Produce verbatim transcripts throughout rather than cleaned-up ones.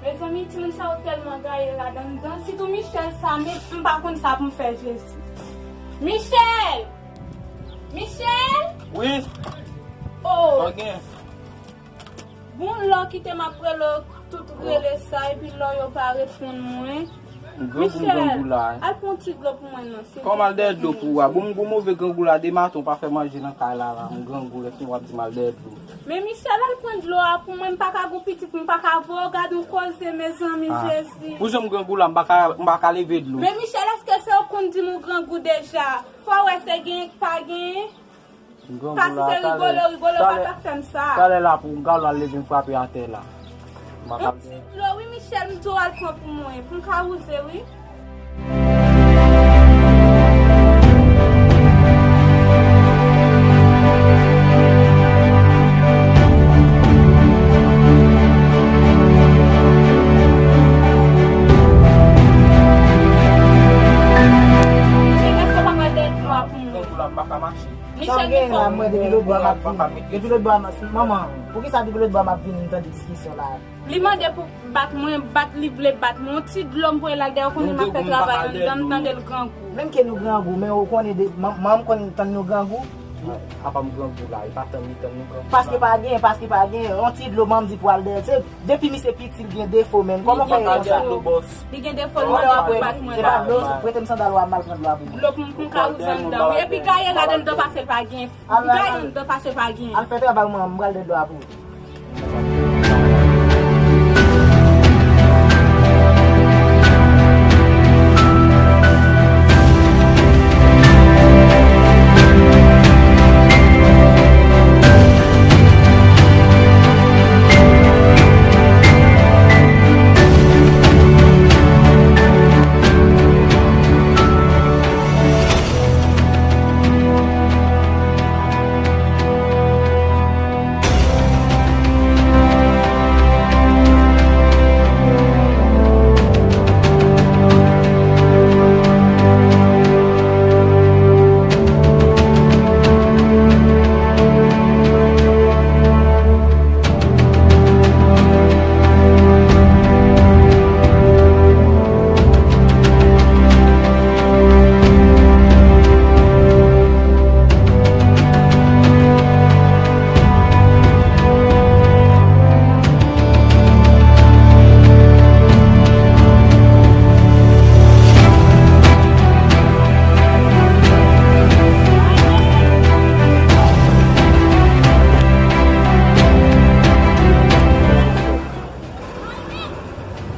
Mezanmi, timoun sa yo tèlman gaye ladan, sitou Michel sa, men m pa konn sa pou m fè, Jezi. Michel! Michel! Wi. Oh! Sa w gen? Bon, lè w kite m ap rele w, tout rele sa, epi lè w pa reponn mwen. M grangou, m grangou la. Michel, al pran ti dlo pou mwen non, silvouplè. Kòman al dèyè dlo pou ou a? Bon, m gwo move grangou la, de maten w pa fè manje nan kay la, la. M grangou, lè fini w ap di m al dèyè dlo. Men Michel, al pran dlo a pou mwen, m pa ka gon pitit, m pa ka voye w gade yon koze, mezanmi, Jezi. Pou jan m grangou la, m pa ka, m pa ka leve dlo. Men Michel, èske se ou konn di m ou grangou deja? Fò w wè se genyen k pa genyen. M grangou la, talè, talè, talè la pou galon al leve m frape atè la. M pa ka. Yon ti dlo, wi, Michel, m di w al pran pou mwen, pou m ka wouze, wi. Michel, èske w pa pral dèyè dlo a pou mwen? Grangou la, m pa ka mache. Michel, gen fòm. Mwen, depi lòt bò m ap vin. Depi lòt bò m ap, manman, poukisa depi lòt bò m ap vin, m tande diskisyon la? Li mande pou bat mwen, bat li vle bat mwen. Yon ti dlo m voye l al dèyè, ou konnen m ap fè travay anndan, m tande l grangou. Menm ke nou grangou, men ou konnen de, man, manman m konn tann nou grangou. Apa m grangou la, e pa tann li tann nou grangou. Paske pa gen, paske pa gen. Yon ti dlo manman m di pou al dèyè. Se depi misye piti, li gen defo, men. Kòman fè konsa? Li gen defo, li mande pou bat mwen. Se pa dlo, prete m sandal ou a, m al pran dlo a pou mwen. Dlo pou m, pou m ka wouze anndan, wi. Epi gaye ladan anndan pase l pa gen. Gaye anndan pase l pa gen. Al fè travay ou, manman m, m pral dèyè dlo a pou ou.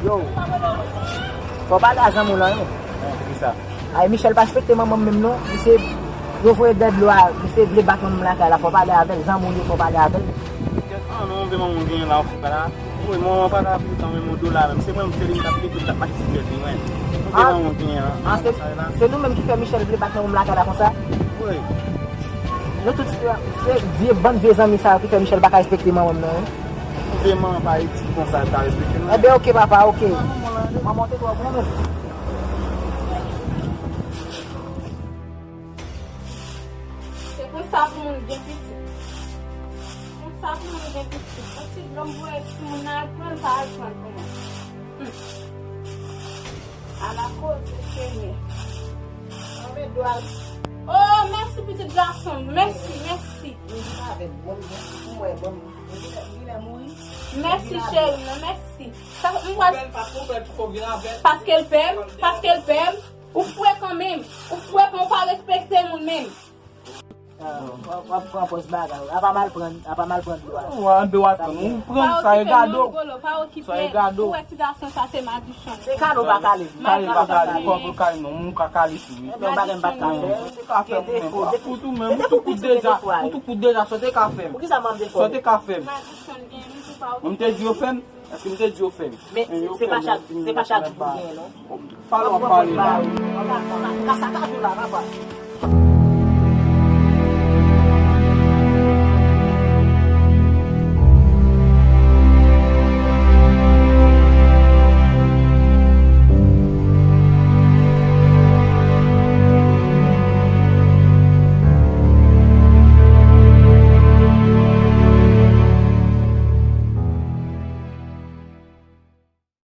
Yo, fò w pale a zanmi w lan, wi. Kisa? Ay, Michel pa respekte manman m menm non. Misye, yo voye dèyè dlo a, misye vle bat manman m lakay la, fò w pale avè l, zanmi w ye, fò w pale avè l. Kèt, an non, m vle manman m genyen la, w fè la. Wi, manman m pa ka pou tan menm yon dola menm. Se mwen m fè li, m t ap leve, m t ap mache siklet li, mwen. M vle manman m genyen la. Se, se nou menm ki fè Michel vle bat manman m lakay la konsa? Wi. Nou tout se, se vye, bann vye zanmi sa yo ki fè Michel pa ka respekte manman m nan, wi. Vye manman pa iti konsa, l ta respekte nou. Enben, oke, papa, oke. Manman w te twò bon menm. Se konsa pou moun gen pitit. Konsa pou moun gen pitit. Yon ti dlo m voye timoun nan al pran, l pa al pran pou mwen. Hmm. Ala koze, Senyè. Mwen dwe al. Oh, mèsi, pitit gason m. Mèsi, mèsi. Mèsi, cheri mwen, mèsi. Sa, m pral. Paske l pè m, paske l pè m. Ou frekan menm. Ou frekan, ou pa respekte moun menm. Ah, w ap, w ap pran pòz bagay. Apa m al pran, apa m al pran dlo a. Ou an dlo a pran. Ou pran sa e gade w. Sa e gade w. Ou wè ti gason sa se madichon. Se kale w pa kale. Kale pa kale. Kòb ou kale non, moun ka kale tou wi. Enben, bagay m pa t ka fè. Ou te ka fè m menm. Ou tou menm, ou tou kout deja, ou tou kout deja, sa w te ka fè m. Poukisa m ap defò? Sa w te ka fè m. Mwen m te di yo fè m? Èske m te di yo fè m? Men se pa chak, se pa chak jou pou genyen non. Pale w ap pale la. Kasa ta jou la, papa.